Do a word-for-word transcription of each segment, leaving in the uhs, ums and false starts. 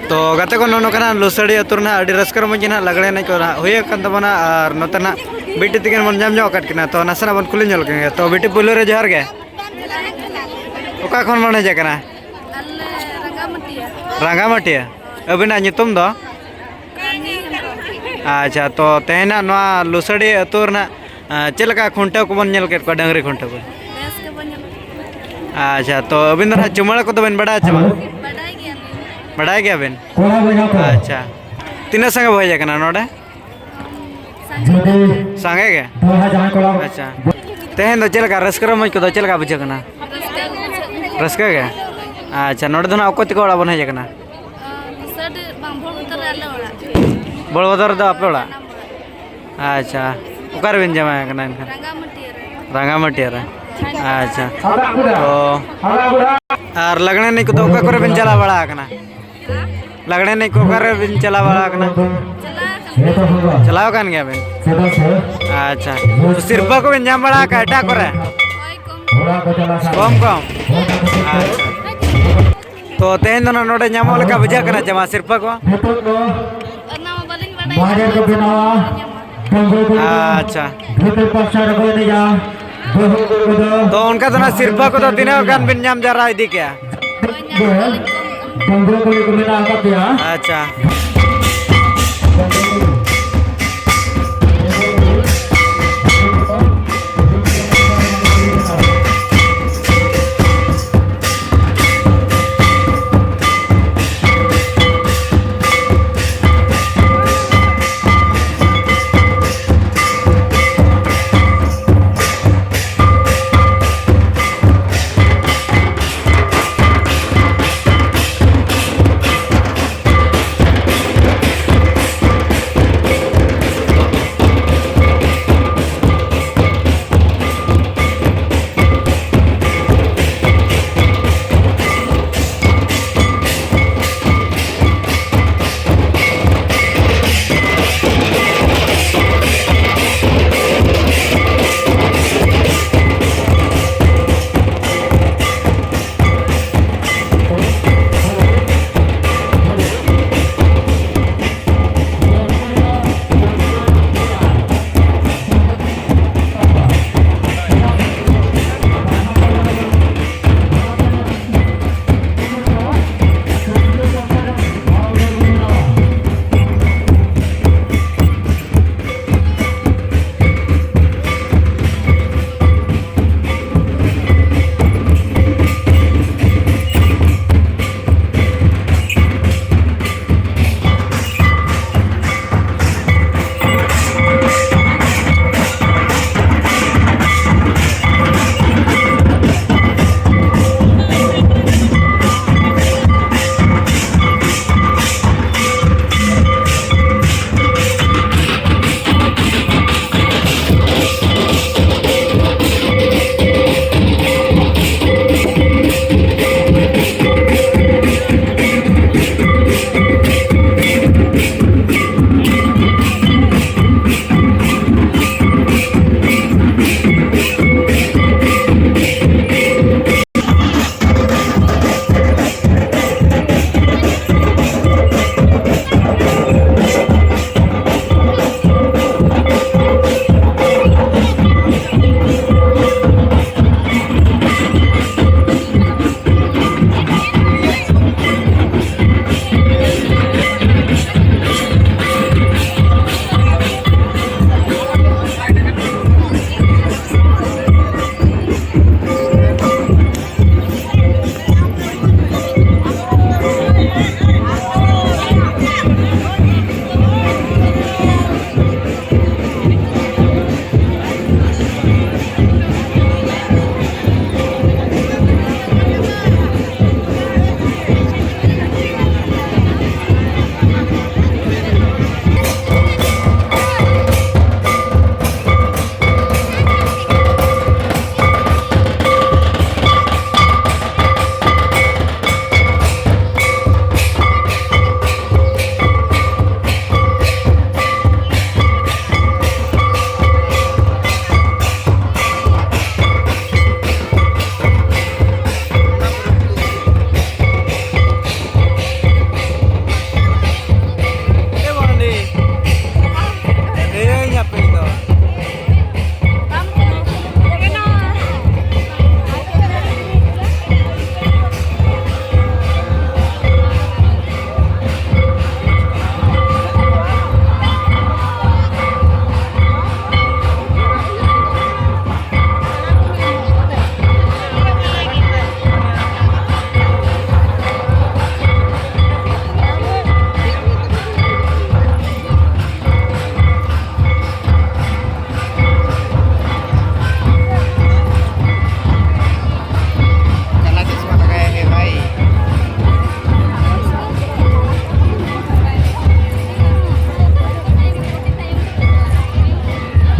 ᱛᱚ ᱜᱟᱛᱮ ᱠᱚ, ᱱᱚᱜᱼᱚ ᱱᱚᱝᱠᱟ ᱱᱟᱜ ᱞᱩᱥᱟᱹᱲᱤ ᱟᱹᱛᱩ ᱨᱮ ᱱᱟᱜ ᱟᱹᱰᱤ ᱨᱟᱹᱥᱠᱟᱹ ᱨᱚᱢᱚᱡᱽ ᱜᱮ ᱱᱟᱜ ᱞᱟᱜᱽᱲᱮ ᱮᱱᱮᱡ ᱠᱚ ᱱᱟᱜ ᱦᱩᱭ ᱟᱠᱟᱱ ᱛᱟᱵᱚᱱᱟ᱾ ᱟᱨ ᱱᱚᱛᱮ ᱱᱟᱜ ᱵᱤᱴᱤ ᱛᱤᱠᱤᱱ ᱵᱚᱱ ᱧᱟᱢ ᱧᱚᱜ ᱟᱠᱟᱫ ᱠᱤᱱᱟ᱾ ᱛᱚ ᱱᱟᱥᱮᱱᱟᱜ ᱵᱚᱱ ᱠᱩᱞᱤ ᱧᱚᱜ ᱞᱮᱠᱤᱱ ᱜᱮ᱾ ᱛᱚ ᱵᱤᱴᱤ, ᱯᱩᱭᱞᱩ ᱨᱮ ᱡᱚᱦᱟᱨ ᱜᱮ᱾ ᱚᱠᱟ ᱠᱷᱚᱱ ᱵᱚᱱ ᱦᱮᱡ ᱟᱠᱟᱱᱟ? ᱟᱞᱮ ᱨᱟᱸᱜᱟᱢᱟᱹᱴᱤᱭᱟᱹ᱾ ᱨᱟᱸᱜᱟᱢᱟᱹᱴᱤᱭᱟᱹ᱾ ᱟᱹᱵᱤᱱᱟᱜ ᱧᱩᱛᱩᱢ ᱫᱚ? ᱠᱟᱹᱢᱤ ᱦᱮᱢᱵᱨᱚᱢ᱾ ᱟᱪᱪᱷᱟ, ᱛᱚ ᱛᱮᱦᱮᱧᱟᱜ ᱱᱚᱣᱟ ᱞᱩᱥᱟᱹᱲᱤ ᱟᱹᱛᱩ ᱨᱮᱱᱟᱜ, ᱟᱸ, ᱪᱮᱫ ᱞᱮᱠᱟ ᱠᱷᱩᱱᱴᱟᱹᱣ ᱠᱚᱵᱚᱱ ᱧᱮᱞ ᱠᱮᱫ ᱠᱚᱣᱟ, ᱰᱟᱹᱝᱨᱤ ᱠᱷᱩᱱᱴᱟᱹᱣ ᱠᱚ? ᱵᱮᱥ ᱜᱮᱵᱚᱱ ᱧᱮᱞ ᱠᱮᱫ ᱠᱚᱣᱟ᱾ ᱟᱪᱪᱷᱟ, ᱛᱚ ᱟᱹᱵᱤᱱ ᱫᱚ ᱱᱟᱦᱟᱜ ᱪᱩᱢᱟᱹᱲᱟ ᱠᱚᱫᱚ ᱵᱤᱱ ᱵᱟᱲᱟᱭᱟ ᱪᱮ ᱵᱟᱝ? ᱵᱟᱰᱟᱭ ᱜᱮᱭᱟᱞᱤᱧ᱾ ᱵᱟᱰᱟᱭ ᱜᱮᱭᱟᱵᱤᱱ? ᱠᱚᱲᱟ ᱵᱚᱭᱦᱟ ᱠᱚ᱾ ᱟᱪᱪᱷᱟ, ᱛᱤᱱᱟᱹᱜ ᱥᱟᱸᱜᱮ ᱵᱚ ᱦᱮᱡ ᱟᱠᱟᱱᱟ ᱱᱚᱰᱮ? ᱥᱟᱸᱜᱮ ᱜᱮ᱾ ᱥᱟᱸᱜᱮ ᱜᱮ? ᱫᱚᱦᱲᱟ ᱡᱟᱦᱟᱸᱭ ᱠᱚᱲᱟ᱾ ᱟᱪᱪᱷᱟ, ᱛᱮᱦᱮᱧ ᱫᱚ ᱪᱮᱫ ᱞᱮᱠᱟ ᱨᱟᱹᱥᱠᱟᱹ ᱨᱚᱢᱚᱡᱽ ᱠᱚᱫᱚ ᱪᱮᱫ ᱞᱮᱠᱟ ᱵᱩᱡᱷᱟᱹᱜ ᱠᱟᱱᱟ? ᱨᱟᱹᱥᱠᱟᱹ ᱜᱮ ᱵᱩᱡᱷᱟᱹᱜ ᱠᱟᱱᱟ᱾ ᱨᱟᱹᱥᱠᱟᱹ ᱜᱮ? ᱟᱪᱪᱷᱟ, ᱱᱚᱰᱮ ᱫᱚ ᱱᱟᱦᱟᱜ ᱚᱠᱚᱭ ᱛᱟᱠᱚ ᱚᱲᱟᱜ ᱵᱚᱱ ᱦᱮᱡ ᱟᱠᱟᱱᱟ? ᱟᱸ, ᱞᱩᱥᱟᱹᱰᱤ ᱵᱟᱝ, ᱵᱷᱚᱲ ᱵᱚᱫᱚᱨ ᱨᱮ ᱟᱞᱮ ᱚᱲᱟᱜ᱾ ᱵᱷᱚᱲ ᱵᱚᱫᱚᱨ ᱨᱮᱫᱚ ᱟᱯᱮ ᱚᱲᱟᱜ? ᱥᱟᱱᱟᱢ ᱚᱲᱟᱜ᱾ ᱟᱪᱪᱷᱟ, ᱚᱠᱟ ᱨᱮᱵᱮᱱ ᱡᱟᱶᱟᱭ ᱟᱠᱟᱱᱟ ᱮᱱᱠᱷᱟᱱ? ᱨᱟᱸᱜᱟᱢᱟᱹᱴᱤᱭᱟᱹ ᱨᱮ᱾ ᱨᱟᱸᱜᱟᱢᱟᱹᱴᱤᱭᱟᱹ ᱨᱮ᱾ ᱟᱪᱪᱷᱟ, ᱛᱚ ᱟᱨ ᱞᱟᱜᱽᱬᱮ ᱮᱱᱮᱡ ᱠᱚᱫᱚ ᱚᱠᱟ ᱠᱚᱨᱮ ᱵᱮᱱ ᱪᱟᱞᱟᱣ ᱵᱟᱲᱟ ᱟᱠᱟᱱᱟ? ᱞᱟᱜᱽᱬᱮ ᱮᱱᱮᱡ ᱠᱚ ᱚᱠᱟ ᱨᱮ ᱵᱮᱱ ᱪᱟᱞᱟᱣ ᱵᱟᱲᱟ ᱟᱠᱟᱱᱟ? ᱪᱟᱞᱟᱣ ᱟᱠᱟᱱ ᱜᱮᱭᱟ᱾ ᱪᱟᱞᱟᱣ ᱟᱠᱟᱱ ᱜᱮᱭᱟ ᱵᱮᱱ? ᱟᱪᱪᱷᱟ, ᱥᱤᱨᱯᱟᱹ ᱠᱚᱵᱮᱱ ᱧᱟᱢ ᱵᱟᱲᱟ ᱟᱠᱟᱫᱼᱟ ᱮᱴᱟᱜ ᱠᱚᱨᱮ? ᱦᱳᱭ, ᱠᱚᱢ᱾ ᱠᱚᱢ ᱠᱚᱢ? ᱟᱪᱪᱷᱟ, ᱛᱚ ᱛᱮᱦᱮᱧ ᱫᱚ ᱱᱟᱜ ᱱᱚᱰᱮ ᱧᱟᱢᱚᱜ ᱞᱮᱠᱟ ᱵᱩᱡᱷᱟᱹᱜ ᱠᱟᱱᱟ ᱪᱮ ᱢᱟ ᱥᱤᱨᱯᱟᱹ ᱠᱚ? ᱚᱱᱟ ᱢᱟ ᱵᱟᱹᱞᱤᱧ ᱵᱟᱰᱟᱭᱟ᱾ ᱵᱟᱡᱟᱨ ᱠᱚ ᱵᱮᱱᱟᱣᱟ᱾ ᱰᱟᱹᱝᱜᱩᱣᱟᱹ ᱠᱚ ᱟᱪᱪᱷᱟ᱾ ᱵᱷᱤᱛᱟᱹᱨ ᱯᱟᱥᱴᱟ ᱨᱮᱠᱚ ᱮᱱᱮᱡᱟ᱾ ᱵᱟᱹᱦᱩ ᱠᱚᱫᱚ ᱛᱚ ᱚᱱᱠᱟ ᱫᱚ ᱱᱟᱜ ᱥᱤᱨᱯᱟᱹ ᱠᱚᱫᱚ ᱛᱤᱱᱟᱹᱜ ᱜᱟᱱ ᱵᱤᱱ ᱧᱟᱢ ᱡᱟᱣᱨᱟ ᱤᱫᱤ ᱠᱮᱜᱼᱟ? ᱰᱟᱹᱝᱜᱩᱣᱟᱹ ᱠᱚ ᱢᱮᱱᱟᱜ ᱟᱠᱟᱫ ᱯᱮᱭᱟ᱾ ᱟᱪᱪᱷᱟ᱾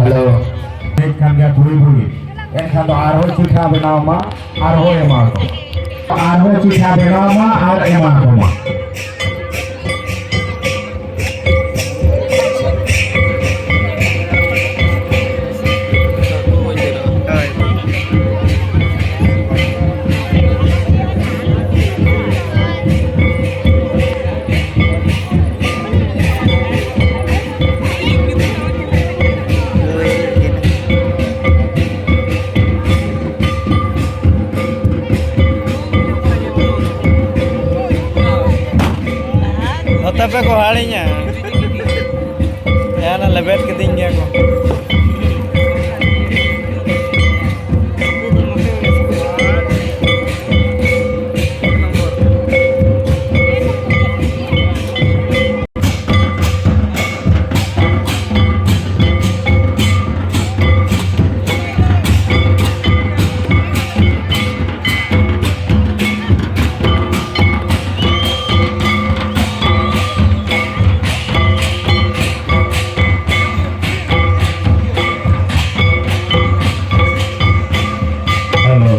ᱦᱮᱞᱳ᱾ ᱦᱮᱡ ᱠᱟᱱ ᱜᱮᱭᱟ ᱠᱩᱲᱤ ᱵᱩᱲᱦᱤ᱾ ᱮᱱᱠᱷᱟᱱ ᱫᱚ ᱟᱨᱦᱚᱸ ᱪᱤᱴᱷᱟ ᱵᱮᱱᱟᱣ ᱢᱟ, ᱟᱨᱦᱚᱸ ᱮᱢᱟ ᱠᱚ᱾ ᱟᱨᱦᱚᱸ ᱪᱤᱴᱷᱟ ᱵᱮᱱᱟᱣ ᱢᱟ ᱟᱨ ᱮᱢᱟ ᱠᱚ ᱢᱟ᱾ ᱛᱟᱯᱮ ᱠᱚ ᱦᱟᱹᱲᱤᱧᱟ᱾ ᱭᱟ, ᱚᱱᱟ ᱞᱮᱵᱮᱫ ᱠᱤᱫᱤᱧ ᱜᱮᱭᱟ ᱠᱚ᱾ ᱦᱮᱞᱳ᱾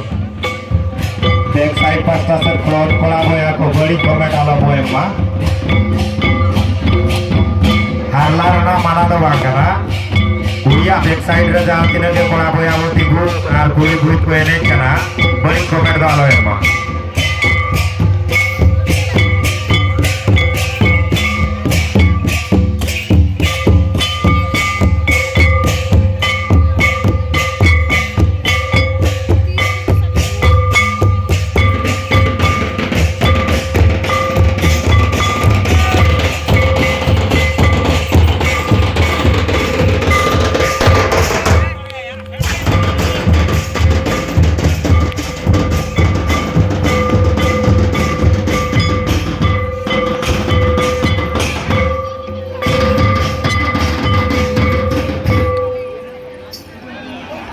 ᱵᱮᱠ ᱥᱟᱭᱤᱰ ᱯᱟᱥᱴᱟ ᱥᱮᱫ ᱠᱷᱚᱱ ᱠᱚᱲᱟ ᱵᱚᱭᱦᱟ ᱠᱚ ᱵᱟᱹᱲᱤᱡ ᱠᱚᱢᱮᱱᱴ ᱟᱞᱚ ᱵᱚ ᱮᱢ ᱢᱟ᱾ ᱦᱟᱨᱞᱟ ᱨᱮᱱᱟᱜ ᱢᱟᱱᱟ ᱫᱚ ᱵᱟᱝ ᱠᱟᱱᱟ᱾ ᱠᱩᱲᱤᱭᱟᱜ ᱵᱮᱠ ᱥᱟᱭᱤᱰ ᱨᱮ ᱡᱟᱦᱟᱸ ᱛᱤᱱᱟᱹᱜ ᱜᱮ ᱠᱚᱲᱟ ᱵᱚᱭᱦᱟ ᱵᱚ ᱛᱤᱸᱜᱩ ᱟᱨ ᱠᱩᱲᱤ ᱜᱩᱨᱩᱯ ᱠᱚ ᱮᱱᱮᱡ ᱠᱟᱱᱟ, ᱵᱟᱹᱲᱤᱡ ᱠᱚᱢᱮᱱᱴ ᱫᱚ ᱟᱞᱚ ᱮᱢ ᱢᱟ᱾